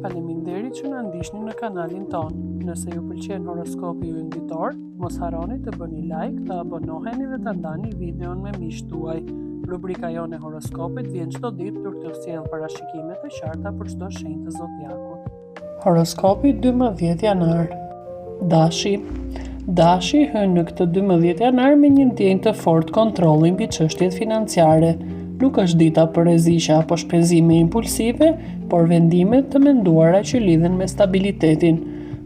Faleminderit që na ndiqni në kanalin tonë. Nëse ju pëlqen horoskopi ynë ditor, mos harroni të bëni like, të abonoheni dhe ta ndani videon me miqtë tuaj. Rubrika jonë e horoskopit vjen çdo ditë për t'ju sjellë parashikime të qarta për çdo shenjë të zodiakut. Horoskopi 12 janar Dashi Dashi hyn në këtë 12 janar me një ndjenjë të fortë kontrolli mbi çështjet financiare. Nuk është dita për rreziqe apo shpenzime impulsive, por vendime të menduara që lidhen me stabilitetin.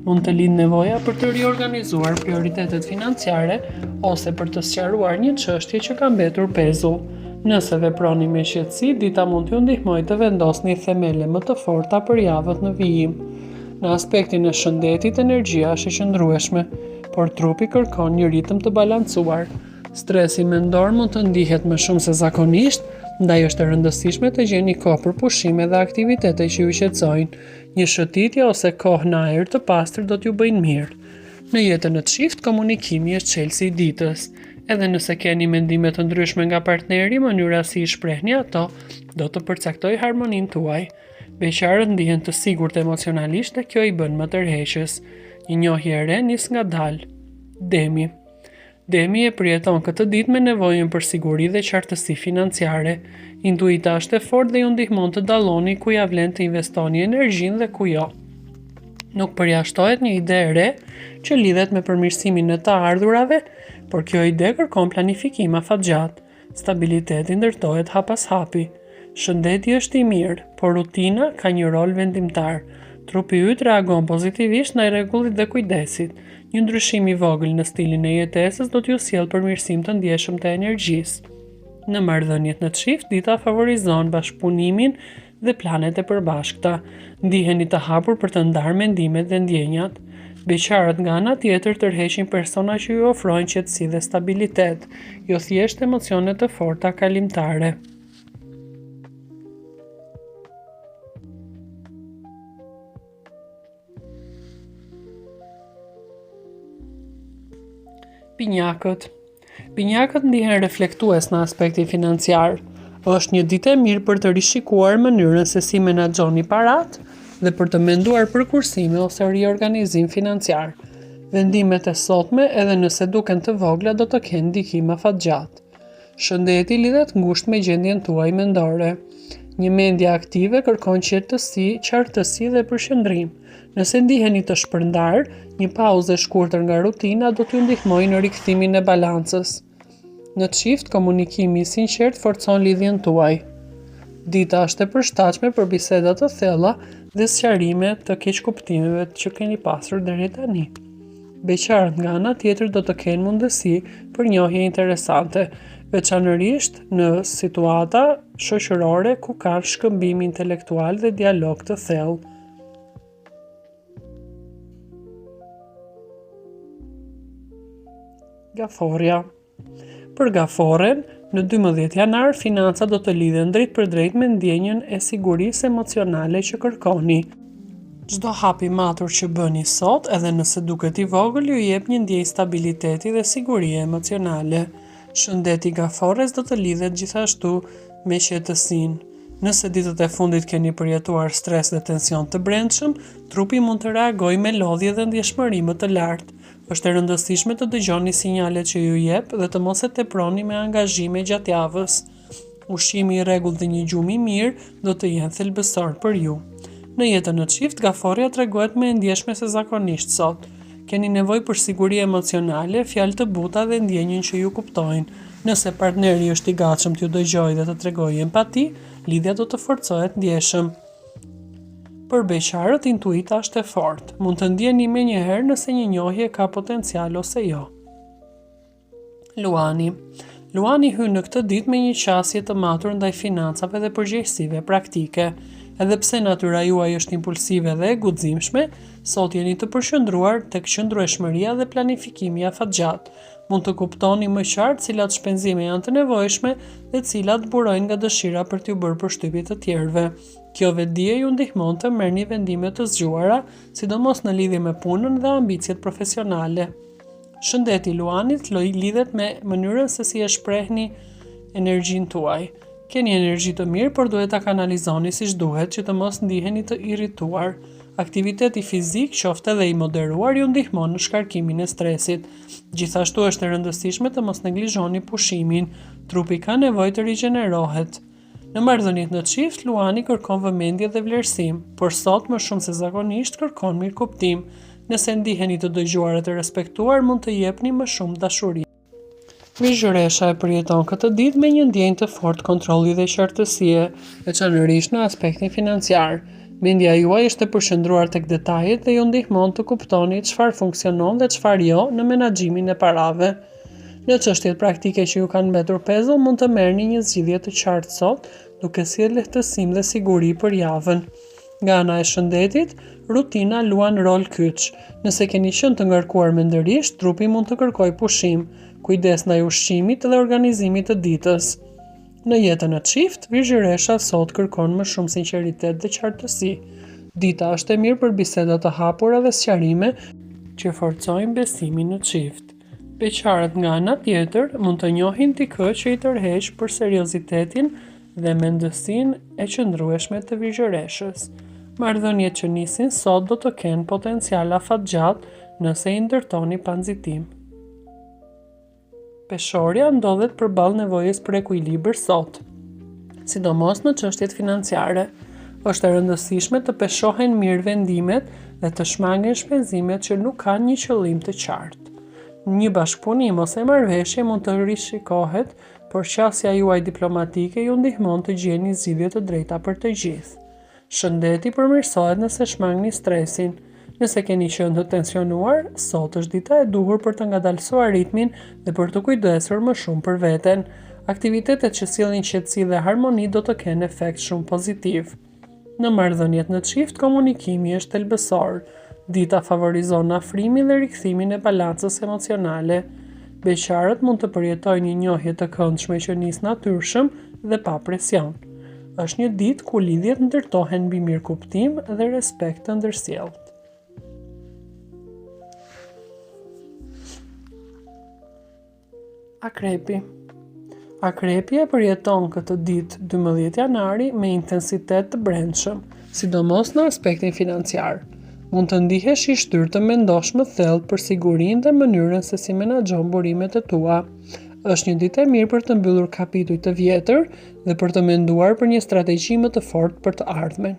Mund të lindë nevoja për të riorganizuar prioritetet financiare ose për të sqaruar një çështje që ka mbetur pezull. Nëse veproni me qetësi, dita mund t'ju ndihmojë të vendosni themele më të forta për javët në vijim. Në aspektin e shëndetit, energjia është e qëndrueshme, por trupi kërkon një ritëm të balancuar. Stresi mendor mund të ndihet më shumë se zakonisht, ndaj është e rëndësishme të gjeni kohë për pushime dhe aktivitete që ju qetësojnë. Një shëtitje ose kohë në ajër të pastër do t'ju bëjnë mirë. Në jetën në çift, komunikimi është çelësi i ditës. Edhe nëse keni mendime të ndryshme nga partneri, mënyra si i shprehni ato do të përcaktojë harmoninë tuaj. Beqarët ndihen të sigurt emocionalisht dhe kjo i bën më tërheqës. Një njohje e re nis ngadalë. Demi. Demi e përjeton këtë ditë me nevojën për siguri dhe qartësi financiare. Intuita është e fortë dhe ju ndihmon të dalloni ku ia vlen të investoni energjinë dhe ku jo. Nuk përjashtohet një ide e re që lidhet me përmirësimin e të ardhurave, por kjo ide kërkon planifikim afatgjatë. Stabiliteti ndërtohet hap pas hapi. Shëndeti është i mirë, por rutina ka një rol vendimtar. Trupi yt reagon pozitivisht ndaj rregullit dhe kujdesit. Një ndryshim i vogël në stilin e jetesës do t'ju sjellë përmirësim të ndjeshëm të energjisë. Në marrëdhëniet në çift, dita favorizon bashkëpunimin dhe planet e përbashkëta. Ndiheni të hapur për të ndarë mendimet dhe ndjenjat. Beqarët nga ana tjetër tërheqin persona që ju ofrojnë qetësi dhe stabilitet, jo thjesht emocione të forta kalimtare. Binjakët. Binjakët ndihen reflektues në aspektin financiar. Është një ditë e mirë për të rishikuar mënyrën se si menaxhoni paratë dhe për të menduar për kursime ose riorganizim financiar. Vendimet e sotme, edhe nëse duken të vogla, do të kenë ndikim afatgjatë. Shëndeti lidhet ngushtë me gjendjen tuaj mendore. Një mendje aktive kërkon qetësi, qartësi dhe përqendrim. Nëse ndiheni të shpërndarë, një pauzë e shkurtër nga rutina do t'ju ndihmojë në rikthimin e balancës. Në çift, komunikimi i sinqertë forcon lidhjen tuaj. Dita është e përshtatshme për biseda të thella dhe sqarime të keqkuptimeve që keni pasur deri tani. Beqarët nga ana tjetër do të kenë mundësi për njohje interesante, veçanërisht në situata shoqërore ku ka shkëmbim intelektual dhe dialog të thellë. Gaforrja Për Gaforren, në 12 janar, financat do të lidhen drejtpërdrejt me ndjenjën e sigurisë emocionale që kërkoni. Çdo hap i matur që bëni sot, edhe nëse duket i vogël, ju jep një ndjenjë stabiliteti dhe sigurie emocionale. Shëndeti i Gaforres do të lidhet gjithashtu me qetësinë. Nëse ditët e fundit keni përjetuar stres dhe tension të brendshëm, trupi mund të reagojë me lodhje dhe ndjeshmëri më të lartë. Është e rëndësishme të dëgjoni sinjalet që ju jep dhe të mos e teproni me angazhime gjatë javës. Ushqimi i rregullt dhe një gjumë i mirë do të jenë thelbësor për ju. Në jetën në çift, gaforrja tregohet më e ndjeshme se zakonisht sot. Keni nevojë për siguri emocionale, fjalë të buta dhe ndjenjën që ju kuptojnë. Nëse partneri është i gatshëm t'ju dëgjojë dhe të tregojë empati, lidhja do të forcohet ndjeshëm. Për beqarët, intuita është e fortë. Mund të ndjeni menjëherë nëse një njohje ka potencial ose jo. Luani. Luani hyn në këtë ditë me një qasje të matur ndaj financave dhe përgjegjësive praktike. Edhe pse natyra juaj është impulsive dhe e guximshme, sot jeni të përqendruar tek qëndrueshmëria dhe planifikimi afatgjatë. Mund të kuptoni më qartë cilat shpenzime janë të nevojshme dhe cilat burojnë nga dëshira për t'ju bërë përshtypje të tjerëve. Kjo vetëdije ju ndihmon të merrni vendime të zgjuara, sidomos në lidhje me punën dhe ambiciet profesionale. Shëndeti i Luanit lidhet me mënyrën se si e shprehni energjinë tuaj. Keni energji të mirë, por duhet ta kanalizoni siç duhet që të mos ndiheni të irrituar. Aktiviteti fizik, qoftë edhe i moderuar, ju ndihmon në shkarkimin e stresit. Gjithashtu është e rëndësishme të mos neglizhoni pushimin. Trupi ka nevojë të rigjenerohet. Në marrëdhëniet në çift, Luani kërkon vëmendje dhe vlerësim, por sot më shumë se zakonisht kërkon mirëkuptim. Nëse ndiheni të dëgjuar e të respektuar, mund të jepni më shumë dashuri. Virgjëresha e përjeton këtë ditë me një ndjenjë të fortë kontrolli dhe qartësie, veçanërisht në aspektin financiar. Mendja juaj është e përqendruar tek detajet dhe ju ndihmon të kuptoni çfarë funksionon dhe çfarë jo në menaxhimin e parave. Në çështjet praktike që ju kanë mbetur pezull, mund të merrni një zgjidhje të qartë sot, duke sjellë lehtësim dhe siguri për javën. Nga ana e shëndetit, rutina luan rol kyç. Nëse keni qenë të ngarkuar mendërisht, trupi mund të kërkojë pushim, kujdes ndaj ushqimit dhe organizimit të ditës. Në jetën në çift, Virgjëresha sot kërkon më shumë sinqeritet dhe qartësi. Dita është e mirë për biseda të hapura dhe sqarime që forcojnë besimin në çift. Beqarët nga ana tjetër mund të njohin dikë që i tërheq për seriozitetin dhe mendësinë e qëndrueshme të Virgjëreshës. Marrëdhëniet që nisin sot do të kenë potencial afatgjatë nëse i ndërtoni pa nxitim. Peshorja ndodhet përballë nevojës për ekuilibër sot, sidomos në çështjet financiare. Është e rëndësishme të peshohen mirë vendimet dhe të shmangen shpenzimet që nuk kanë një qëllim të qartë. Një bashkëpunim ose marrëveshje mund të rishikohet por qasja juaj diplomatike ju ndihmon të gjeni zgjidhje të drejta për të gjithë. Shëndeti përmirësohet nëse shmangni stresin. Nëse keni qenë të tensionuar, sot është dita e duhur për të ngadalësuar ritmin dhe për t'u kujdesur më shumë për veten. Aktivitetet që sjellin qetësi dhe harmoni do të kenë efekt shumë pozitiv. Në marrëdhëniet në çift, komunikimi është thelbësor. Dita favorizon afrimin dhe rikthimin e balancës emocionale. Beqarët mund të përjetojnë një njohje të këndshme që nis natyrshëm dhe pa presion. Është një ditë ku lidhjet ndërtohen mbi mirëkuptim dhe respekt të ndërsjelltë. Akrepi Akrepi e përjeton këtë ditë 12 janari me intensitet të brendshëm, sidomos në aspektin financiar. Mund të ndihesh i shtyrë të mendosh më thellë për sigurinë dhe mënyrën se si menaxhon burimet e tua. Është një ditë e mirë për të mbyllur kapituj të vjetër dhe për të menduar për një strategji më të fortë për të ardhmen.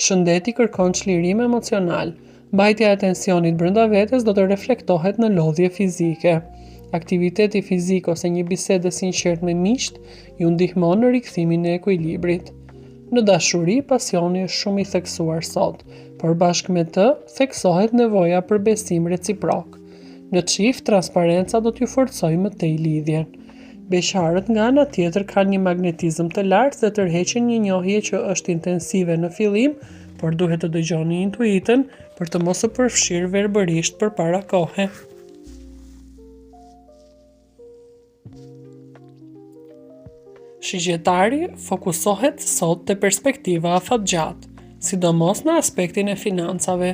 Shëndeti kërkon çlirim emocional. Mbajtja e tensionit brenda vetes do të reflektohet në lodhje fizike. Aktiviteti fizik ose një bisedë e sinqertë me miqtë ju ndihmon në rikthimin e ekuilibrit. Në dashuri, pasioni është shumë i theksuar sot, por bashkë me të theksohet nevoja për besim reciprok. Në çift, transparenca do t'ju forcojë më tej lidhjen. Beqarët nga ana tjetër kanë një magnetizëm të lartë dhe tërheqin një njohje që është intensive në fillim, por duhet të dëgjoni intuitën për të mos u përfshirë verbërisht përpara kohe. Shigjetari fokusohet sot te perspektiva afatgjatë, sidomos në aspektin e financave.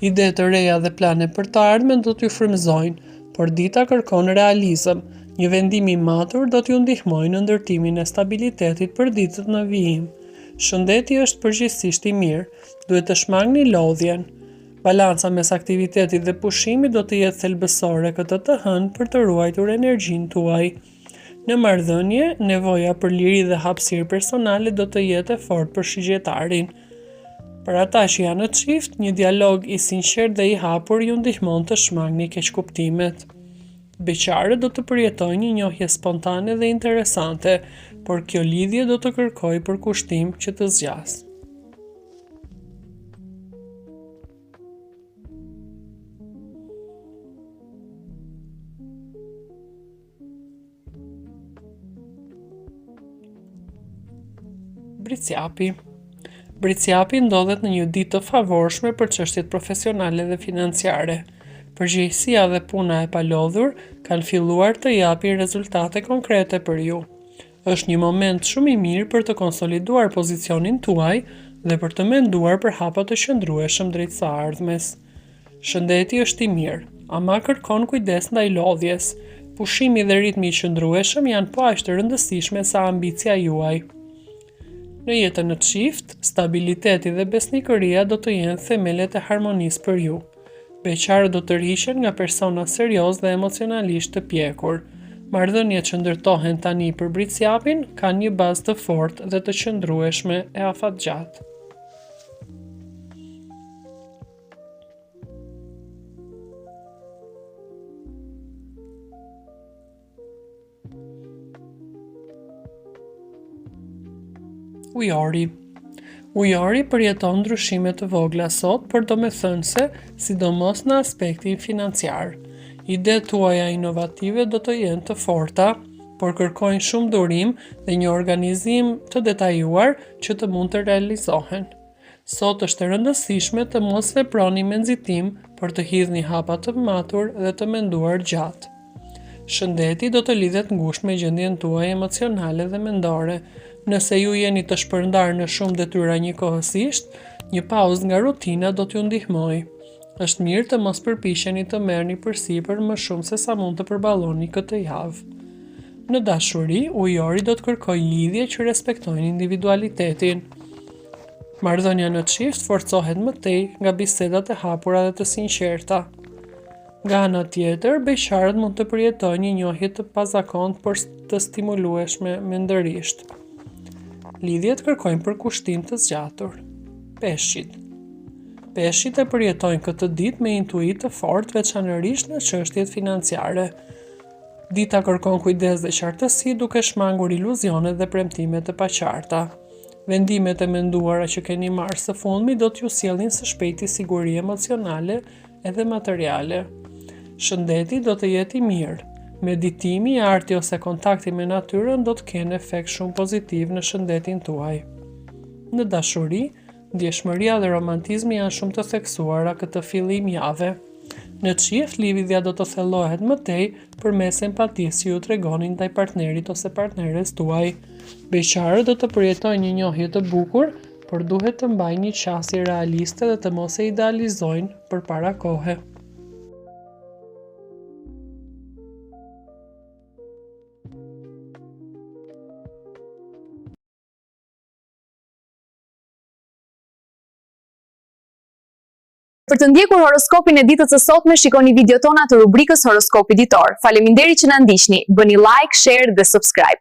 Ide të reja dhe plane për të ardhmen do t'ju frymëzojnë, por dita kërkon realizëm. Një vendim i matur do t'ju ndihmojë në ndërtimin e stabilitetit për ditët në vijim. Shëndeti është përgjithësisht i mirë, duhet të shmangni lodhjen. Balanca mes aktivitetit dhe pushimit do të jetë thelbësore këtë të hënë për të ruajtur energjinë tuaj. Në marrëdhënie, nevoja për liri dhe hapësirë personale do të jetë e fortë për shigjetarin. Për ata që janë në çift, një dialog i sinqertë dhe i hapur ju ndihmon të shmangni keqkuptimet. Beqarët do të përjetojnë një njohje spontane dhe interesante, por kjo lidhje do të kërkojë përkushtim që të zgjasë. Bricjapi Bricjapi ndodhet në një ditë të favorshme për çështjet profesionale dhe financiare. Përgjegjësia dhe puna e palodhur kanë filluar të japin rezultate konkrete për ju. Është një moment shumë i mirë për të konsoliduar pozicionin tuaj dhe për të menduar për hapa të qëndrueshëm drejt së ardhmes. Shëndeti është i mirë, ama kërkon kujdes ndaj lodhjes. Pushimi dhe ritmi i qëndrueshëm janë po aq të rëndësishme sa ambicia juaj. Në jetën në çift, stabiliteti dhe besnikëria do të jenë themelet e harmonisë për ju. Beqarët do të tërhiqen nga persona seriozë dhe emocionalisht të pjekur. Marrëdhëniet që ndërtohen tani për Bricjapin kanë një bazë të fortë dhe të qëndrueshme e afatgjatë. Ujori Ujori përjeton ndryshime të vogla sot, por domethënëse, sidomos në aspektin financiar. Idetë tuaja inovative do të jenë të forta, por kërkojnë shumë durim dhe një organizim të detajuar që të mund të realizohen. Sot është e rëndësishme të mos veproni me nxitim, por të hidhni hapa të matur dhe të menduar gjatë. Shëndeti do të lidhet ngushtë me gjendjen tuaj emocionale dhe mendore. Nëse ju jeni të shpërndarë në shumë detyra njëkohësisht, një pauzë nga rutina do t'ju ndihmojë. Është mirë të mos përpiqeni të merrni përsipër më shumë se sa mund të përballoni këtë javë. Në dashuri, Ujori do të kërkojë lidhje që respektojnë individualitetin. Marrëdhënia në çift forcohet më tej nga bisedat e hapura dhe të sinqerta. Nga ana tjetër, beqarët mund të përjetojnë një njohje të pazakontë por të stimulueshme mendërisht. Lidhjet kërkojnë përkushtim të zgjatur. Peshqit. Peshqit e përjetojnë këtë ditë me intuitë të fortë, veçanërisht në çështjet financiare. Dita kërkon kujdes dhe qartësi duke shmangur iluzionet dhe premtimet e paqarta. Vendimet e menduara që keni marrë së fundmi do t'ju sjellin së shpejti siguri emocionale edhe materiale. Shëndeti do të jetë i mirë. Meditimi, arti ose kontakti me natyrën do të kenë efekt shumë pozitiv në shëndetin tuaj. Në dashuri, Ndjeshmëria dhe romantizmi janë shumë të theksuara këtë fillim jave. Në çift, lidhja do të thellohet më tej përmes empatisë që ju tregoni ndaj partnerit ose partneres tuaj. Beqarët do të përjetojnë një njohje të bukur, por duhet të mbajnë një qasje realiste dhe të mos e idealizojnë përpara kohe. Për të ndjekur horoskopin e ditës së sotme, shikoni videot tona të rubrikës Horoskopi Ditor. Faleminderit që na ndiqni. Bëni like, share dhe subscribe.